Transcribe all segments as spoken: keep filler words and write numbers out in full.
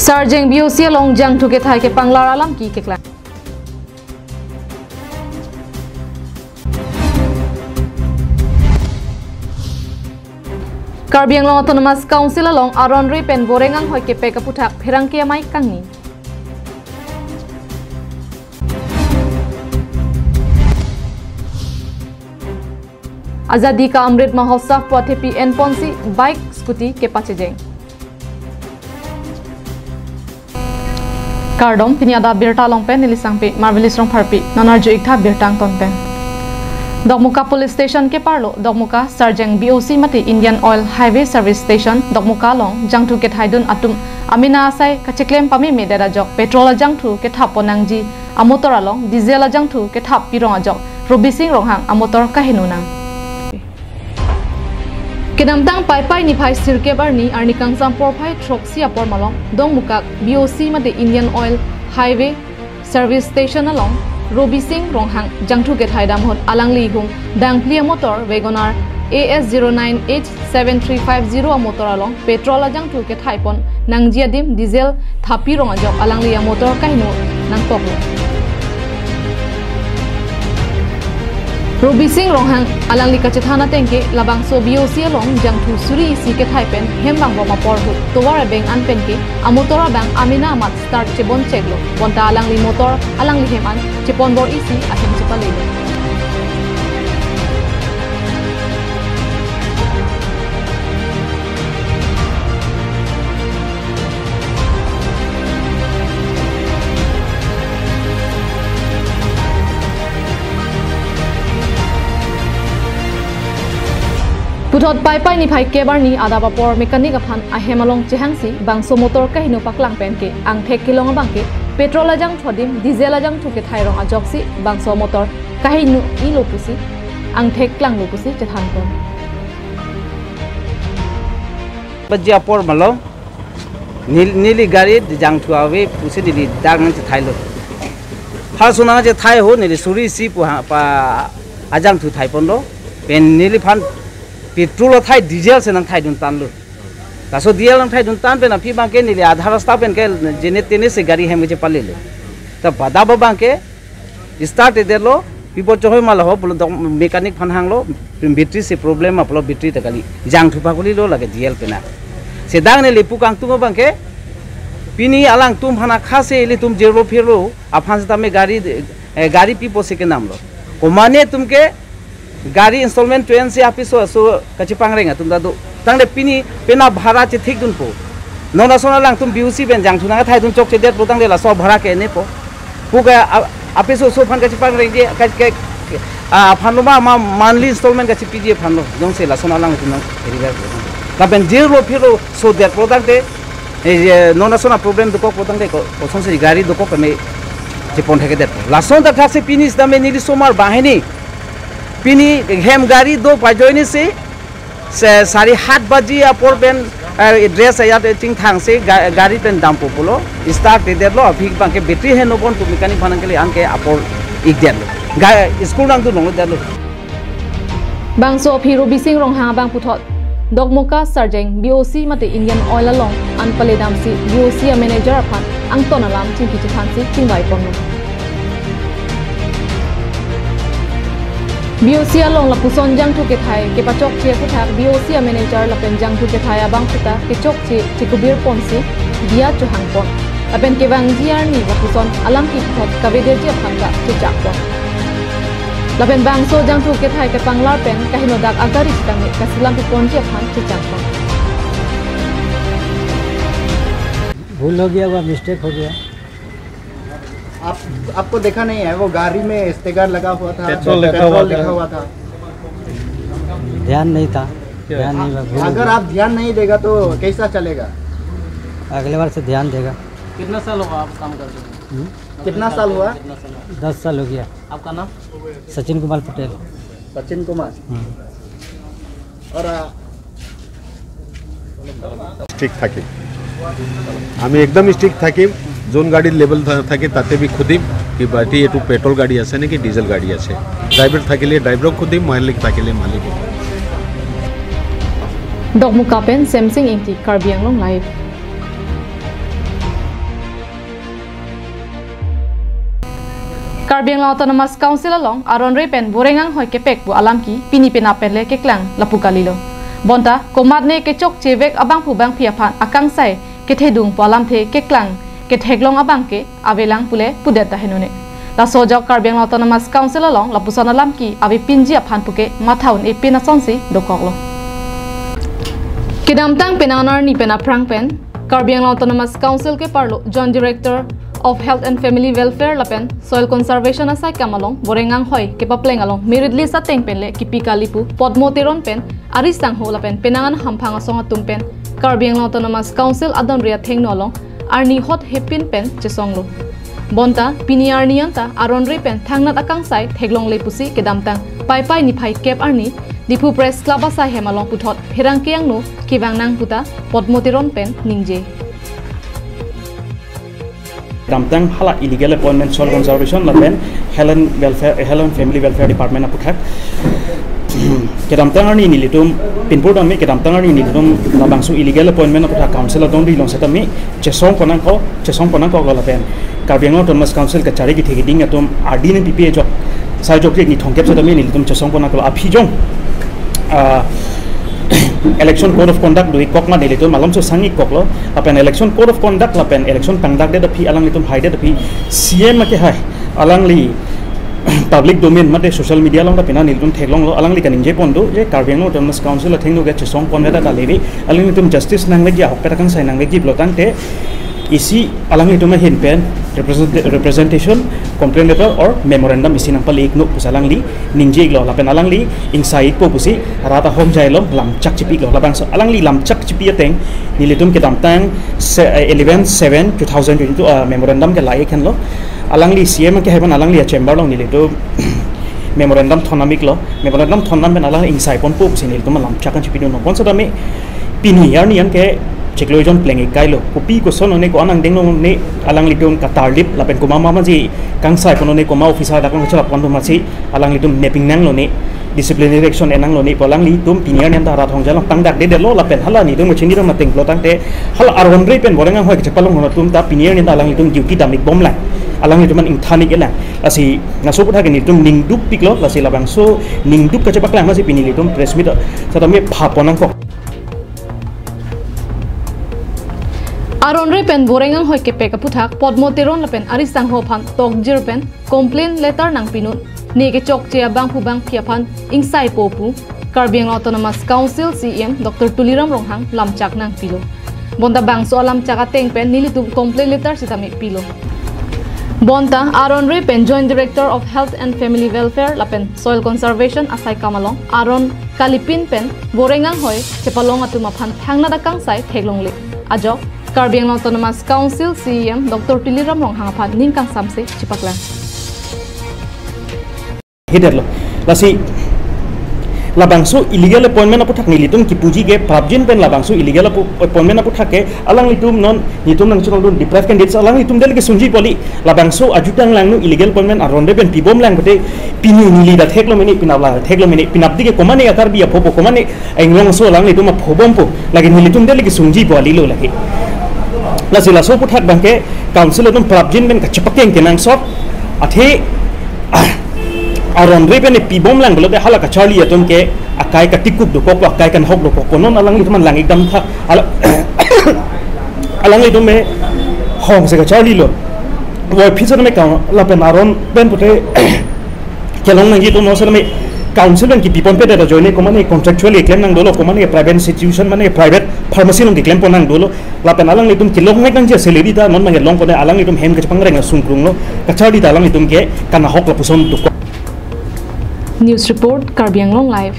Sarjeng B O C along jangthu kethai kepanglar alam ki keklang. Karbi Anglong Autonomous Council along aron re pen boreng anghoi kepek aputhak pherangke amei kangni. Azadi Ka Amrit Mahotsav pu athepi enponsi bike scooty kepachejeng. Kardom, pini adap birta along pen neli sangpi Marvelous Rongpharpi, non arju-ik tha birta angton pen. Dokmoka Police Station keparlo Dokmoka Sarjeng B O C mate Indian Oil Highway Service Station Dokmoka along jangthu kethaidun atum amena asai kacheklem pamemedet ajok petrol ajangthu kethap pon nangji amotor along diesel ajangthu kethap pirong ajok Robising Ronghang amotor kaheno nang. Kedamtang Paipai niphai sirkep arni, arni kangsam porphai throksi apor malom Dokmoka B O C mate Indian Oil Highway Service Station along Robising Ronghang jangthu kethai damhut alangli hum dangphli amotor WagonR A S zero nine H seven three five zero amotor along petrol ajangthu kethai pon nangji adim diesel thap pirong ajok alangli amotor kaheno nangkoklo. Robising Ronghang alangli kachethan ateng ke labangso B O C along jangthu suri isi kethai pen hem vangbom apor ahut tovar abeng an pen ke amotor abang amena amat start chebon cheklo. Bonta alangli motor alangli hem an chepon bor-isi ahem chepalelo. Puthot Paipai niphai kep arni adap apor mechanic aphan ahem along chehangsi bangso motor kaheno paklang pen ke angthek kelong abang ke petrol ajangthu adim diesel ajangthu kethai rong ajoksi bangso motor kaheno-ilo pusi angthek klanglo pusi chethan pon. Baji apor malom nel-, neli gari jangthu ave pusi neli dak nangchethailo. Hal sonang chethai ho neli suri isi pu ha pa ajangthu thai ponlo. Pen neliphan petrol athai diesel si nangthaidun tanlo. Laso diesel nangthaidun tan pen aphi abang ke neli adha rasta pen ke jene tene si gari hem kechepalelo. Ta bada abang ke start edetlo, pipo chohoi ma laho pulo dok mechanic aphan hanglo, battery si problem ma pulo battery ta kali jangthu pakulilo lake diesel pena. Sedang neli pu kangtung abang ke, pini alangtum aphan akhasi ilitum jirlo phirlo aphan setame gari, eh, gari pipo si kenamlo. Komane atum ke gari installment twenty apiso aso kachepangreng atum ta do. Tangte pini pena bhara chethikdunpo. Non ason alangtum B O C pen jangthu nangthaidun chokchedetpo tangte laso bhara ke nepo. Pu ke a-, apiso aso aphan kachepangrengji, ka, ka, a, aphanlo ma, ma monthly installment kachepiji aphanlo. Jongsi lason alangtum nang eri ver. Lapen jirlo phirlo sodetpo tangte, eh, eh, non ason a problem dokokpo tangte ko, kosonsi gari dokok keme chepon thekdetpo. Lason ta thaksi pini setame neli somar banghini. Pini hem gari do pajoinesi, se sari hat baji apor pen, eh, dress ayat, eh, chingthangsi ga-, gari pen dampo pulo, start edetlo, aphi abang ke battery heno pon pu mechanic aphan nangkele anke apor ikdetlo. Ga-, school nangdun longledetlo. Bangso aphi Robising Ronghang abang puthot Dokmoka Sarjeng B O C mate Indian Oil along an pale damsi B O C a manager aphan angton alam chingki chethansi chingvai ponlo. B O C along lapuson jangthu kethai kepachokche aputhak B O C a manager lapen jangthu kethai abang puta kechokche chekubir ponsi diya chohang pon. Lapen kevangji arni lapuson alam kiphot kavedeji aphan ta chechak pon. Lapen bangso jangthu kethai kepanglar pen kahenodak agari sitame kasilam piponji aphan chechak pon. भूल हो गया, वो मिस्टेक हो गया। आप, आपको देखा नहीं है, वो गाड़ी में स्टिकर लगा हुआ था, पेट्रोल लिखा हुआ पेट्रोल था। लिखा हुआ था। ध्यान नहीं था, क्या? ध्यान नहीं हुआ, भूल हो अगर गया। आप ध्यान नहीं देगा तो कैसा चलेगा? अगले बार से ध्यान देगा। कितना साल हुआ आप काम करते हुए? हम्म? कितना साल हुआ? कितना साल हुआ? दस साल हो गया। आपका नाम? सचिन कुमार पटेल। सचिन कुमार। हम्म। और, आ, ষ্ট্ৰিক্ট থাকিম। আমি একদম ষ্ট্ৰিক্ট থাকিম। যোন গাড়ীৰ লেবেল থা-, থাকে, তাতে আমি সুধিম কি বাটি এইটো পেট্ৰল গাড়ী আছে নেকি ডিজেল গাড়ী আছে। ড্ৰাইভাৰ থাকিলে ড্ৰাইভাৰক সুধিম, মালিক থাকিলে মালিকক। Dokmoka pen Semsing Ingti, Karbi Anglong Live. Karbi Anglong Autonomous Council along aron-re pen boreng anghoi kepek pu alam ke pini penap pen le keklang lapu kalilo. Bonta komatne kechokche vek abangphu bangphi aphan akangsai kethedung pu alamthe keklang ketheklong abang ke avelang pule pudet ta henone. Laso ajok Karbi Anglong Autonomous Council along lapuson alam ke avepinji aphan puke matha un-e pin asonsi dokoklo. Kedamtang penang arni pen aphrang pen Karbi Anglong Autonomous Council keparlo Joint Director of Health and Family Welfare lapen Soil Conservation asai kam along boreng anghoi kepapleng along merit list ateng pen le kipi kali pu Podmo Teron pen ari sangho lapen penang an hamphang asong atum pen Karbi Anglong Autonomous Council adon-re athengno along arni hot hepin pen chesonglo. Bonta pini arni anta aron-re pen thangnat akangsai theklongle pusi kedamtang Paipai niphai kep arni Diphu Press Club asai hem along puthot pherangke angno kevang nang puta Podmo Teron pen ningje. Kedamtang hala illegal appointment, soil conservation lapen health and welfare, health and family welfare department aputhak. Kedamtang arni nelitum pinpur dam me, kedamtang arni nelitum labangso illegal appointment aputhak council adong ri long setame chesong ponangkok, chesong ponangkoklo lapen Karbi Anglong Autonomous Council kachari kethe keding atum ardi nangpipe ajok, sai jok ni thongkep setame nelitum chesong ponangkoklo, aphi jong ah, election code of conduct do-ik kok ma nelitum malomso sang-ik koklo, lapen election code of conduct lapen election tangdakdet aphi alanglitum haidet aphi C M akehai alangli public domain mate social media along ta pina nelitum theklonglo, alangli kaningje pon do je Karbi Anglong Autonomous Council athengno ke chesong ponveta ta leve, alanglitum justice nangvekji, ahokpet akangsai nangvekji pulo tangte isi alanglitum ahin pen represent- representation, complaint letter or memorandum isi nangpale-ik non pusi alangli ningje-iklo lapen alangli ingsai-ikpo pusi rat ahom jailo, lamchak chipi-iklo. Labangso alangli lamchak chipi ateng nelitum kedamtang se- eh, eleven seven two thousand twenty-two ah, memorandum ke la-ik henlo. Alangli C M akehai pen alangli a-chamber along nelitum memorandum thondam-iklo. Memorandum thondam pen alangli ingsai ponpo pusi nelitum lamchak an chipidun non. Bonsetame pini arni an ke chiklo ejon pleng-ik kailo. Kopi koson one, ko-an angdeng lone alanglitum katarlip lapen komat mama ji kangsai pon one, komat officer dak along chelap pon atum masi alanglitum neping nanglo ne, disciplinary action en nanglo ne pu alanglitum pini arni an ta rat ahom jailo, tangdakdedetlo lapen hala nelitum kachini ram ateng pulo tangte hala aron-re pen boreng anghoi kachepalong atum ta pini arni an ta alanglitum duty dam-ik bomlang, alanglitum an ingthan-ik-elang. Lasi laso aputhak nelitum ningdukpiklo, lasi labangso ningduk kachepaklang masi pini nelitum press meet setame pha pon nangkok. Aron-re pen boreng anghoi kepek aputhak Podmo Teron lapen ari sangho aphan tokjir pen complaint letter nangpi non, ne kechokche abangphu bangphi aphan ingsaipo pu Karbi Anglong Autonomous Council C E M Doctor Tuliram Ronghang lamchak nangpilo. Bonta bangso alamchak ateng pen nelitum complaint letter sitame pilo. Bonta aron-re pen Joint Director of Health and Family Welfare lapen Soil Conservation asai kam along aron kalipin pen boreng anghoi chepalong atum aphan thangnat akangsai theklongle ajok Karbi Anglong Autonomous Council C E M Doctor Tuliram Ronghang aphan ning kangsamse chepaklang. Hidetlo. Lasi labangso illegal appointment aputhak nelitum kipuji ke prapjin pen labangso illegal apo- appointment aputhak ke alanglitum non nelitum nangchonong dun deprived candidates alanglitum del ke sungji poli labangso ajutang langno illegal appointment aron-re pen pibomlang pute pini neli ta theklo mene, pinap la theklo mene, pinap dike komatne a-Karbi aphopo, komatne a-Inglong aso alanglitum aphobompo, lake nelitum del ke sungji poli lo lake. Lasi laso aputhak abangke council atum prapjin pen kachepakeng kenangsot athe aron-re pen pibomlang pulote hala kacharli atum ke akai katikuk dokoklo, akai kanahok dokoklo, non alanglitum an lang-ik damtha ala- alanglitum me hongse kacharlilo. Voi phisa me ka lapen aron pen pute kelong nangji atum non setame council pen kipi ponpedet ajoine komatne contractually keklem nang dolo, komatne private institution mane private pharmacy along keklem pon nang dolo. Lapen alanglitum kelong nangji a-salary ta non mane long pone alanglitum hem kachepangreng asungkrunglo, kacharli ta alanglitum ke kanahok lapuson dokok. News report, Karbi Anglong Live.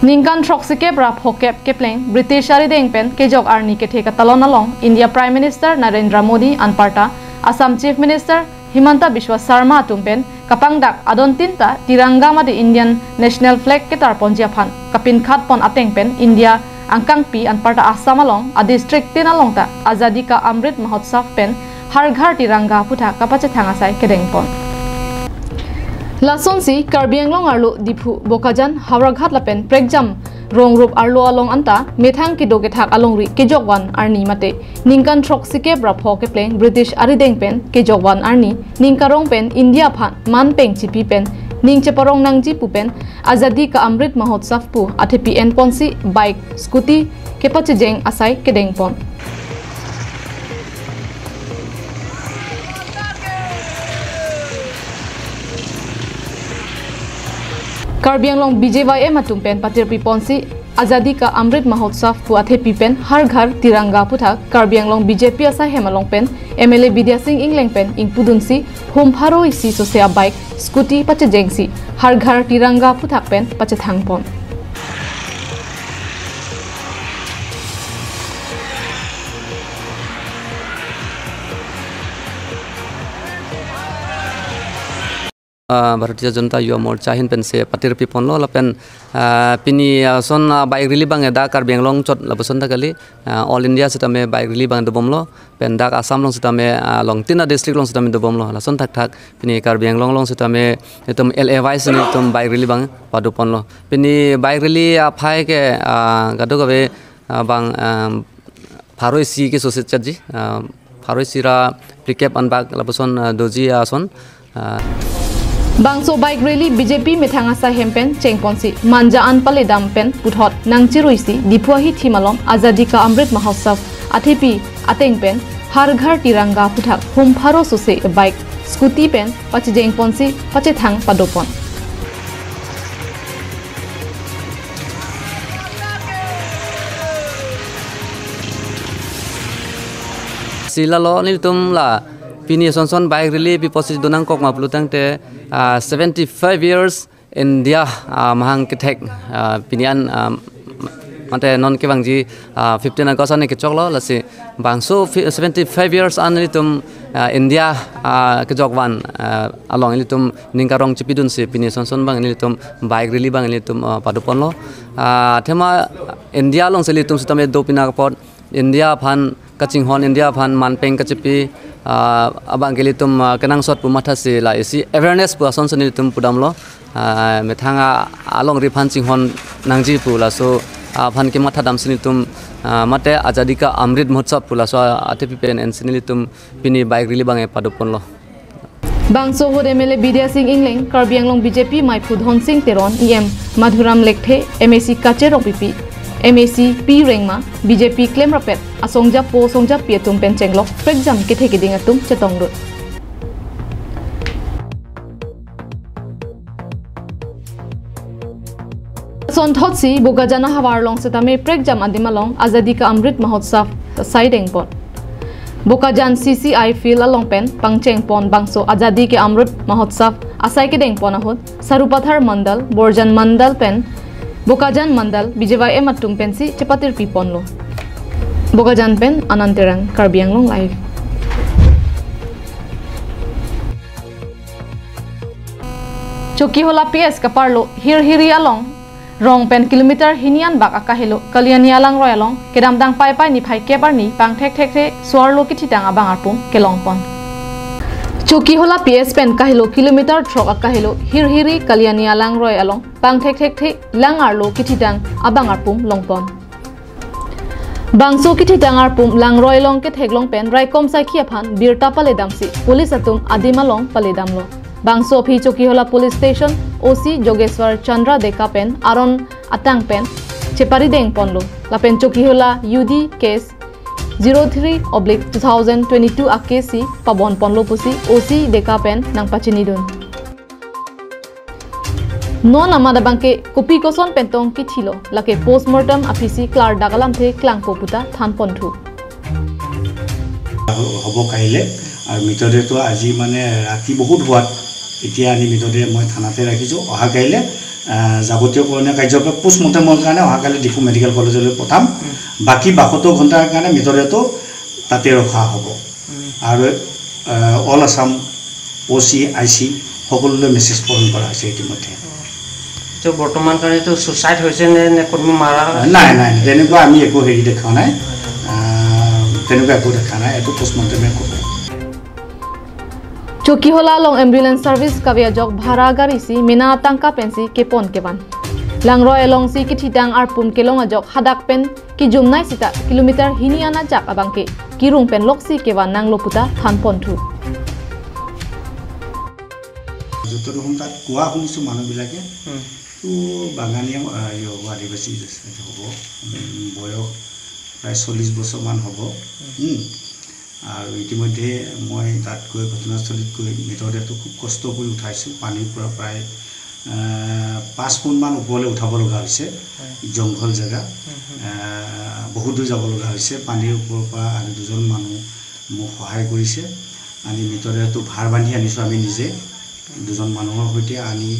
Ningkan throksikep ra phokep kepleng British arideng pen kejok arni kethe katalon along India Prime Minister Narendra Modi anparta Assam Chief Minister Himanta Biswa Sarma atum pen kapangdak adon tin ta Tiranga mate Indian National Flag ketar ponji aphan kapinkhat pon ateng pen India angkangpi anparta Assam along a-district tin along ta Azadi Ka Amrit Mahotsav pen Har Ghar Tiranga aputhak kapachethang asai kedeng pon. Lasonsi Karbi Anglong arlo Diphu, Bokajan, Howraghat lapen prekjam rong rup arlo along anta methang kedo kethak alongri kejokvan arni mate ningkan throksikep ra pho kepleng British arideng pen kejokvan arni ning karong pen India aphan man peng chipi pen ning cheparong nangji pu pen Azadi Ka Amrit Mahotsav pu athepi enponsi bike, scooty kepachejeng asai kedengpon. Karbi Anglong B J Y M atum pen patirpiponsi Azadi Ka Amrit Mahotsav pu athepi pen Har Ghar Tiranga aputhak Karbi Anglong B J P asai hem along pen M L A Bidya Sing Engleng pen ingpudunsi hum pharo isi sose a bike, scooty pachejengsi Har Ghar Tiranga aputhak pen pachethangpon. Ah, Bharatiya Janata Yuva Morcha ahin pensi patirpiponlo lapen, ah, pini, ah, ason, ah, bike rally abang dak Karbi Anglong chot lapuson ta kali, ah, all India sitame bike rally abang dobomlo pen dak Assam along sitame, ah, along tin a district along sitame dobomlo lason thakthak pini Karbi Anglong along sitame itum L A wise itum bike rally abang padoponlo. Pini bike rally aphai ke, ah, kadokave, ah, bang, ah, pharo isi ke sose chatji, ah, pharo isi ra phlikep anbak lapuson, ah, doji ason, ah. Bangso bike rally B J P methang asai hem pen chengponsi manja an paledam pen puthot nangchiruisi Diphu ahi thim along Azadi Ka Amrit Mahotsav athepi ateng pen Har Ghar Tiranga aputhak hum pharo sose bike, scooty pen pachejengponsi pachethang padopon. Si lalo nelitum la pini ason ason bike rally pi apotsi donangkok ma pulotangte, ah, seventy-five years India, ah, mahang kethek, ah, pini an, ah, mate non kevangji, ah, fifteen August an kechoklo lasi bangso fi-, seventy-five years an nelitum, ah, India, ah, kejokvan, ah, along nelitum ning karong chipidunsi pini ason ason abang nelitum bike rally abang nelitum, ah, padoponlo. Ah, athema India alongsi nelitum sitame dopinang apot India aphan kachinghon, India aphan man peng kachipi, ah, abang ke nelitum, ah, kenangsot pu mathasi la isi awareness pu asonsi nelitum pudamlo. Ah, methang a alongri aphan chinghon nangji pu laso aphan kemathadamsi nelitum, ah, mate Azadi Ka Amrit Mahotsav pu laso athepi pen ensi nelitum pini bike rally abang padoponlo. Bangso ahut M L A Bidya Sing Engleng, Karbi Anglong B J P maiphu Dhonsing Teron, E M Madhuram Lekthe, M A C Kache Rongpipi, M A C P Rengma, B J P klemrapet asongjapo asongjapi atum pen chenglok prekjam kethe keding atum chetongdun. Sonthotsi Bokajan ahavar along sitame prekjam adim along Azadi Ka Amrit Mahotsav asai dengpon. Bokajan C C I field along pen pangchengpon bangso Azadi Ka Amrit Mahotsav asai kedengpon ahut Sarupathar Mandal, Borjan Mandal pen Bokajan Mandal B J Y M atum pensi chepatirpiponlo. Bokajan pen Anand Terang, Karbi Anglong Live. Chokihola P S kaparlo Hirhiri along rong pen kilometer hini anbak akahelo Kalyani alangroi along kedamtang Paipai niphai kep arni pangthekthekthe so-arlo kithitang abang arpum kelongpon. Chokihola P S pen kahelo kilometer throk akahelo Hirhiri Kalyani alangroi along pangthekthekthe lang-arlo kithitang abang arpum longpon. Bangso kithitang arpum langroi along ketheklong pen raikom saikhi aphan birta paledamsi police atum adim along paledamlo. Bangso aphi Chokihola Police Station O C Jogeswar Chandra Deka pen aron atang pen cheparidengponlo. Lapen Chokihola U D case zero three oblique two thousand twenty-two a case si pabonponlo pusi O C Deka pen nangpachinidun. Non amat abangke kopi koson pen tong kithilo, lake postmortem aphisi klardak alamthe klangpo puta thanponthu. হ'ব কাইলে। আৰু মৃতদেহটো আজি মানে ৰাতি বহুত হোৱাত এতিয়া আনি মৃতদেহ মই থানাতে ৰাখিছোঁ। অহা কাইলে, আহ, যাৱতীয় কৰণীয় কাৰ্যকলাপ পোষ্টমৰ্টেমৰ কাৰণে অহা কাইলে ডিফু মেডিকেল কলেজলৈ পঠাম। বাকী বাসত্তৰ ঘণ্টাৰ কাৰণে মৃতদেহটো তাতে ৰখা হ'ব। আৰু, আহ, অল আছাম অ' চি, আই চি সকলোলৈ মেছেজ প্ৰেৰণ কৰা হৈছে ইতিমধ্যে। তো বৰ্তমান কাৰণে তো ছুচাইড হৈছে নে, নে কোনোবা মাৰা? নাই, নাই, নাই, তেনেকুৱা আমি একো হেৰি দেখা নাই। আহ, তেনেকুৱা একো দেখা নাই, এইটো পোষ্টমৰ্টেমে ক'ব। Chokihola along ambulance service kave ajok bhara gari si mena tangka pensi kepon kevan. Langroi alongsi kithidang arpum kelong ajok hadak pen kijumnai sita kilometer hini an ajak abangke kirung pen loksi kevan nanglo puta thanponthu. যতদূৰ শুন তাত কোৱা শুনিছোঁ মানুহবিলাকে তো বাগানীয়া আহ, ইয়ো, আদিবাসী হ'ব। উম, বয়স প্ৰায় চল্লিছ বছৰমান হ'ব। উম, আৰু ইতিমধ্যে মই তাত গৈ ঘটনাস্থলীত গৈ মৃতদেহটো খুব কষ্ট কৰি উঠাইছোঁ। পানীৰ পৰা প্ৰায় আহ, পাঁচ ফুটমান ওপৰলৈ উঠাব লগা হৈছে। জংঘল জেগা। আহ, বহুত দূৰ যাব লগা হৈছে। পানীৰ ওপৰৰ পৰা আৰু দুজন মানুহ মোক সহায় কৰিছে। আনি মৃতদেহটো ভাৰ বান্ধি আনিছোঁ আমি নিজে। দুজন মানুহৰ সৈতে আনি,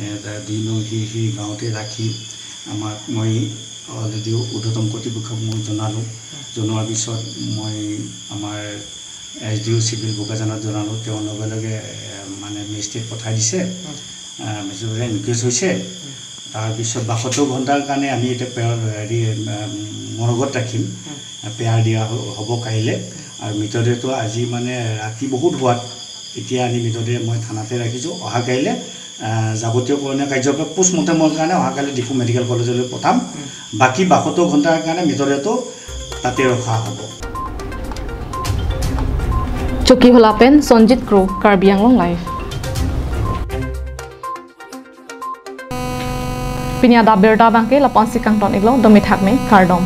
এ, তা-, দুই নং সেই, সেই গাঁৱতে ৰাখি আমাক মই অলৰেডি ঊৰ্ধ্বতম কৰ্তৃপক্ষক মই জনালোঁ। জনোৱাৰ পিছত মই আমাৰ এছ ডি অ' চিভিল বোকাজানত জনালোঁ। তেওঁ লগে লগে, এ, মানে মেজিষ্ট্ৰেট পঠাই দিছে। মেজিষ্ট্ৰেটে ইনকুৱেষ্ট হৈছে। তাৰপিছত বাসত্তৰ ঘণ্টাৰ কাৰণে আমি এতিয়া পেৰ-, হেৰি, উম, মৰগত ৰাখিম। পেয়াৰ দিয়া হ-, হ'ব কাইলৈ। আৰু মৃতদেহটো আজি মানে ৰাতি বহুত হোৱাত এতিয়া আনি মৃতদেহ মই থানাতে ৰাখিছোঁ। অহা কাইলৈ, আহ, যাৱতীয় কৰণীয় কাৰ্যকলাপ পোষ্টমৰ্টেমৰ কাৰণে অহা কাইলৈ ডিফু মেডিকেল কলেজলৈ পঠাম। বাকী বাসত্তৰ ঘণ্টাৰ কাৰণে মৃতদেহটো তাতে ৰখা হ'ব। Chokihola pen Sonjit Kro, Karbi Anglong Live. Pini adap abirta abangke lapu-ansi kangton-iklo, dome thakme, kardom.